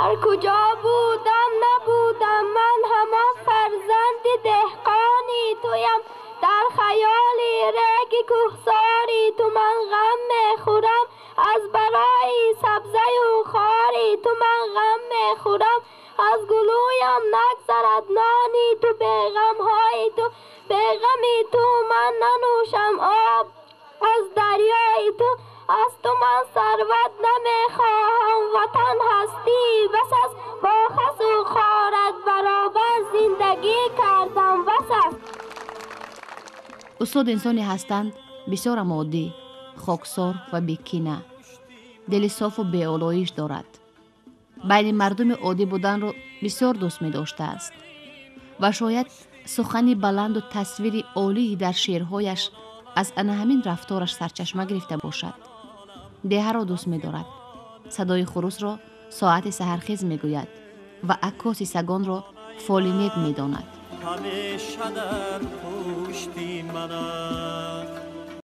Ҳар куҷо будам, набудам, ман ҳамон фарзанди деҳқони туям. Дар хаёли реги кӯҳсори ту ман ғам мехӯрам, аз барои сабзаю хори ту ман ғам мехӯрам. Аз гулӯям нагзарад нони ту, беғамҳои ту, беғами ту ман нанӯшам об аз дарёи ту. Аз ту ман сарват намехоҳам, ватан ҳастӣ бас аст. Бо хасу хорат баробар зиндагӣ кардам, бас аст. Устод инсоне ҳастанд бисёрам оддӣ, хоксор ва бекина, дили софу беолоиш дорад. Байни мардуми оддӣ буданро бисёр дӯст медоштааст ва шояд сухани баланду тасвири олии дар шеърҳояш аз ана ҳамин рафтораш сарчашма гирифта бошад. Деҳаро дӯст медорад, садои хурусро соати саҳархез мегӯяд ва аккоси сагонро фоли нек медонад. Ҳамеша дар пушти ман.